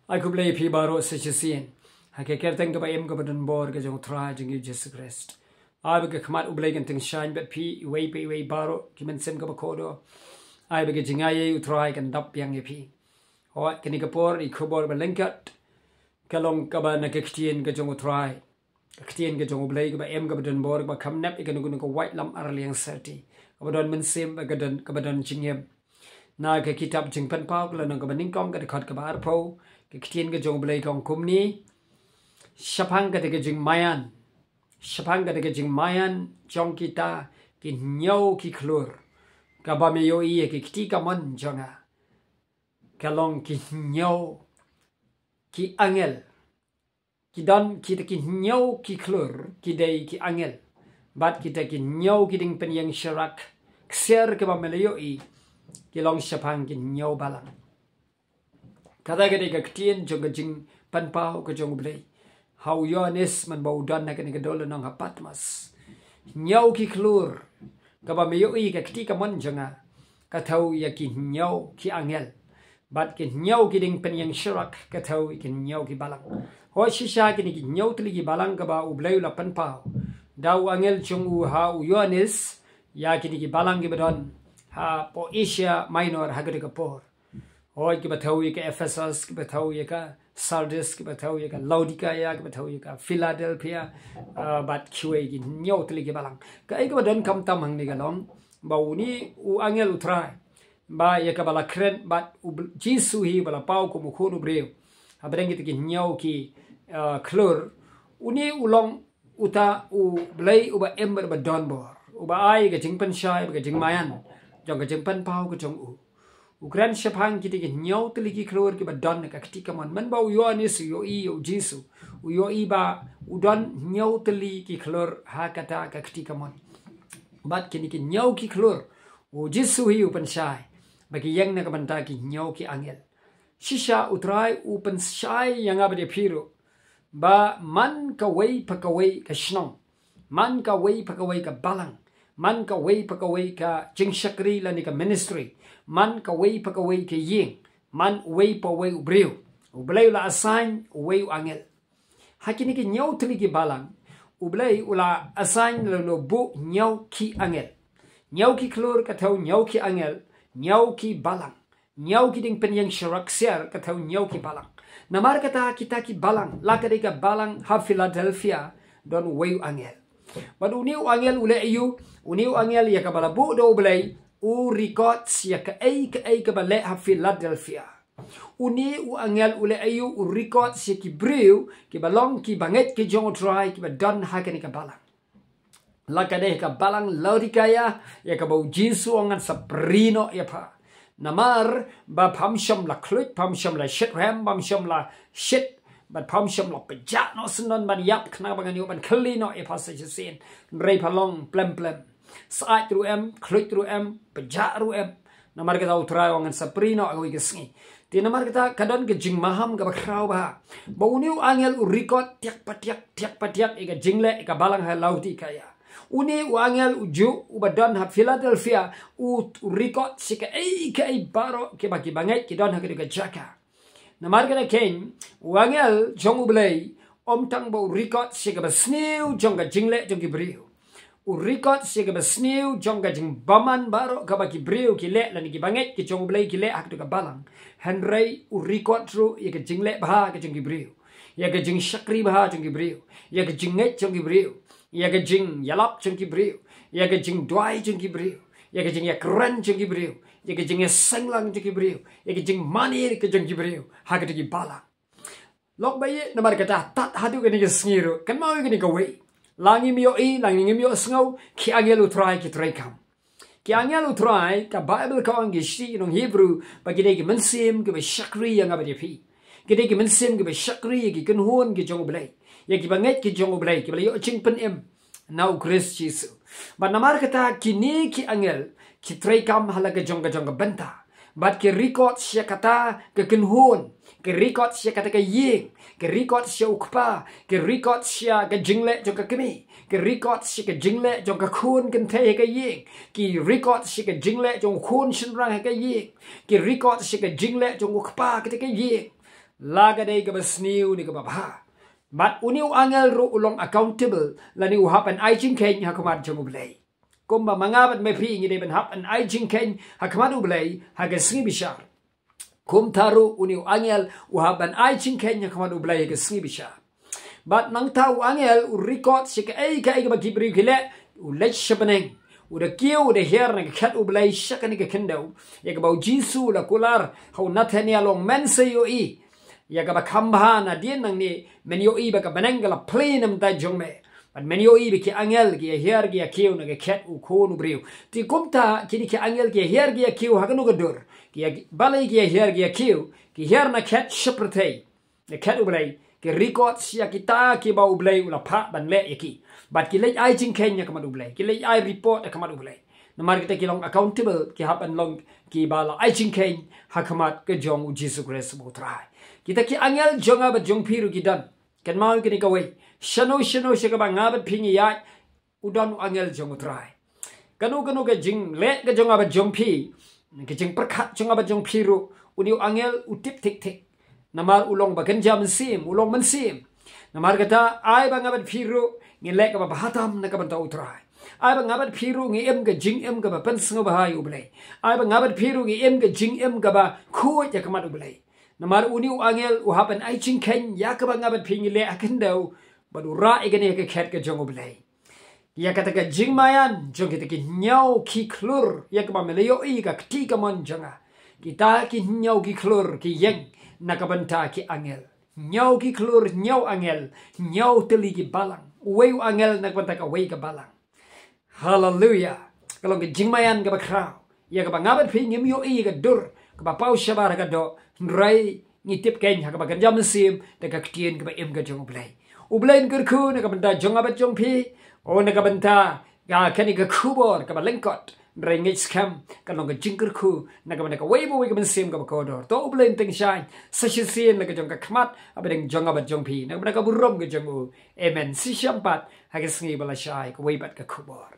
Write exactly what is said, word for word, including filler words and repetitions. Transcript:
Ai khublei ïa phi baroh sa shisien ha ka kyrteng kaba im kaba donbor ka jong U Trai jong ngi U Jisu Khrist. Ai ba ka khmat U Blei kan tyngshaiñ bad phi iwei pa iwei baroh, ki mynsiem kaba kordor. Ai ba ka jingaiei U Trai kan dap biang ïa phi. Hooid, kane ka por i khubor ba lyngkot ka long kaba na ka ktien ka jong U Trai. Ka ktien ka jong U Blei kaba im kaba donbor, kaba kham nep ïa kano kano ka waitlam arliang syrti, kaba don mynsiem, kaba don, kaba don jingim. Na ka kitab Jingpynpaw ka lynnong kaba nyngkong, ka dkhot kaba arphew, ka ktien ka jong U Blei ka ong kumne: Shaphang kata ka jingmaïan, shaphang kata ka jingmaïan jong kita ki hynñiew ki khlur kaba me ïohi ha ki kti kamon jong nga, ka long ki hynñiew ki angel. Ki don kita ki hynñiew ki khlur, ki dei ki angel. Bad kita ki hynñiew ki dieng pynïeng sharak ksiar kiba me la ïohi, ki long shaphang ki hynñiew balang. Kata ka dei ka ktien jong ka Jingpynpaw ka jong U Blei ha u Ïoannis mynba u don ha kane ka dewlynnong ha Patmos. Hynñiew ki khlur kaba me ïohi ha ki kti kamon jong nga, ka thew ïa ki hynñiew ki angel. Bad ki hynñiew ki dieng pynïeng sharak ka thew ïa ki hynñiew ki balang. Hooid, shisha kine ki hynñiew tylli ki balang kaba U Blei u la pynpaw da u angel jong u ha u Ïoannis ïa kine ki balang kiba don hapoh Asia Minor ha kata ka por. Hooid, kiba thew ïa ka Ephesus, kiba thew ïa ka Sardis, kiba thew ïa ka Laodikaia, kiba thew ïa ka Philadelphia, ah, bad kiwei ki hynñiew tylli ki balang. Kaei kaba donkam tam hangne ka long ba une u angel U Trai ba ïa kaba la kren bad U Bl-, Jisu hi ba la paw kum u Khun u briew hapdeng kita ki hynñiew ki, ah, khlur, une u long uta U Blei uba im bad uba donbor, uba ai ka jingpynshai bad ka jingmaïan jong ka jingpynpaw ka jong u. U kren shaphang kita ki hynñiew tylli ki khlur kiba don ha ka kti kamon. Mynba u Ïoannis u ïohi ïa u Jisu, u ïohi ba u don hynñiew tylli ki khlur ha kata ka kti kamon. Bad kine ki hynñiew ki khlur, u Jisu hi u pynshai ba ki ïeng na ka bynta ki hynñiew ki angel. Shisha U Trai u pynshai ïa nga bad ïa phi ruh ba man kawei pa kawei ka shnong, man kawei pa kawei ka balang, man kawei pa kawei ka jingshakri lane ka ministry, man kawei pa kawei ka ïing, man uwei pa uwei u briew, U Blei u la assign uwei u angel. Ha kine ki hynñiew tylli ki balang, U Blei u la assign lane u buh hynñiew ki angel. Hynñiew ki khlur ka thew hynñiew ki angel, hynñiew ki balang. Hynñiew ki dieng pynïeng sharak ksiar ka thew hynñiew ki balang. Namar kata kita ki balang, la ka dei ka balang ha Philadelphia, don uwei u angel. Bad une u angel u leh aïu? Une u angel ïa kaba la buh da U Blei u record ïa kaei kaei kaba leh ha Philadelphia. Une u angel u leh aïu? U record ïa ki briew kiba long ki bangeit ki jong U Trai kiba don ha kane ka balang. La ka dei ka balang Laodikaia, ïa kaba u Jisu u ong ngan sa prie noh ïa pha. Namar ba pham shym la khluit, pham shym la shit rhem, pham shym la shit, bad pham shym la pjah noh syndon ban ïap khnang ba ngan ïoh ban kylli noh ïa pha sa shisien. Hynrei pha long plem plem. Syaid ruh em, khluit ruh em, pjah ruh em. Namar kata U Trai u ong ngan sa prie noh ha kawei ka sngi. Te namar kata ka don ka jingmaham kaba khraw bha ba une u angel u record tiak pa tiak, tiak pa tiak ïa ka jingleh ïa ka balang ha Laodikaia. Une u angel u juh uba don ha Philadelphia u record ïa kaei kaei baroh kiba ki bangeit ki don ha kata ka jaka. Namar kata keiñ, u angel jong U Blei ym tang ba u record ïa kaba sniew jong ka jingleh jong ki briew. U record ïa kaba sniew jong ka jingbymman baroh kaba ki briew ki leh lane ki bangeit ki jong U Blei ki leh ha kata ka balang. Hynrei u record ruh ïa ka jingleh bha ka jong ki briew, ïa ka jingshakri bha jong ki briew, ïa ka jingngeit jong ki briew, ïa ka jingïalap jong ki briew, ïa ka jingduwai jong ki briew, ïa ka jingïakren jong ki briew, ïa ka jingïaseng lang jong ki briew, ïa ka jingmane ka jong ki briew ha kata ki balang. Lok ba ïeit, namar kata tad haduh kane ka sngi ruh, kynmaw ïa kane kawei: la ngim ïohi, la ngim ïohsngew, ki angel U Trai ki treikam. Ki angel U Trai, ka Baibl ka ong ha ki shithi ki nong Hebru ba ki dei ki mynsiem kiba shakri ïa nga bad ïa phi. Ki dei ki mynsiem kiba shakri ïa ki kynhun ki jong U Blei, ïa ki bangeit ki jong U Blei kiba la ïoh jingpynim na U Khrist Jisu. Bad namar kata kine ki angel ki treikam ha la ka jong ka jong ka bynta. Bad ki record ïa kata ka kynhun, ki record ïa kata ka ïing, ki record ïa u kpa, ki record ïa ka jingleh jong ka kmie, ki record ïa ka jingleh jong ka khun kynthei ha ka ïing, ki record ïa ka jingleh jong u khun shynrang ha ka ïing, ki record ïa ka jingleh jong u kpa kata ka ïing. la ka dei kaba sniew ne kaba bha. Bad une u angel ruh u long accountable, lane u hap ban ai jingkheiñ ha khmat jong U Blei. Kumba ma nga bad ma phi ngi dei ban hap ban ai jingkheiñ ha khmat U Blei ha ka sngi bishar, kumta ruh une u angel u hap ban ai jingkheiñ ha khmat U Blei ha ka sngi bishar. Bad nangta u angel u record sha kaei kaei kaba ki briew ki leh, u leit sha bneng, u da kiew, u da hiar na ka khet U Blei sha kane ka khyndew, ïa kaba U Jisu u la kular ha u Nathaniel, u ong, men sa ïohi ïa kaba kham bha. Nadien nangne men ïohi ba ka bneng ka la plie na bynta jong me, bad men ïohi ba ki angel ki ïa hiar ki ïa kiew na ka khet U Khun u briew. Te kumta kine ki angel ki ïa hiar ki ïa kiew ha kano ka dur? Ki ïa, balei ki ïa hiar ki ïa kiew? Ki hiar na khet shaphrang, na khet U Blei, ki record ïa kita kiba U Blei u la phah ban leh ïa ki. Bad ki leit ai jingkheiñ ha khmat U Blei, ki leit ai report ha khmat U Blei. Namar kita ki long accountable, ki hap ban long kiba la ai jingkheiñ ha khmat ka jong U Jisu Khrist uba U Trai. Kita ki angel jong nga bad jong phi ruh ki don. Kynmaw kine kawei, shano shano sha kaba nga bad phi ngi ïaid, u don u angel jong U Trai. Kano kano ka jingleh ka jong nga bad jong phi, ka jingpyrkhat jong nga bad jong phi ruh, une u angel u tip thik thik. Namar u long ba kynja mynsiem, u long mynsiem. Namar kata, ai ba nga bad phi ruh ngi leh kaba bha tam na ka bynta U Trai. Ai ba nga bad phi ruh ngi im ka jingim kaba pynsngewbha ïa U Blei. Ai ba nga bad phi ruh ngi im ka jingim kaba khuid ha khmat U Blei. Namar une u angel u hap ban ai jingkheiñ ïa kaba nga bad phi ngi leh ha khyndew, bad u rah ïa kane ha ka khet ka jong U Blei. Ïa kata ka jingmaïan jong kita ki hynñiew ki khlur, ïa kaba me la ïohi ka kti kamon jong nga. Kita ki hynñiew ki khlur ki ïeng na ka bynta ki angel. Hynñiew ki khlur, hynñiew angel, hynñiew tylli ki balang. Uwei u angel na ka bynta kawei ka balang. Haleluia. Ka long ka jingmaïan kaba khraw ïa kaba nga bad phi ngim ïohi ïa ka dur kaba paw shabar ha ka doh, hynrei ngi tip kein ha kaba kynja mynsiem da ka ktien kaba im ka jong U Blei. U Blei un kyrkhu na ka bynta jong nga bad jong phi, o na ka bynta ka kane ka khubor kaba lyngkot. Hynrei ngeit skhem ka long ka jingkyrkhu na ka bynta kawei pa kawei ka mynsiem kaba kordor. To U Blei un tyngshaiñ sa shisien na ka jong ka khmat hapdeng jong nga bad jong phi, na ka bynta ka burom ka jong u. Amen. Shisha pat ha ka sngi ba la shai kawei pat ka khubor.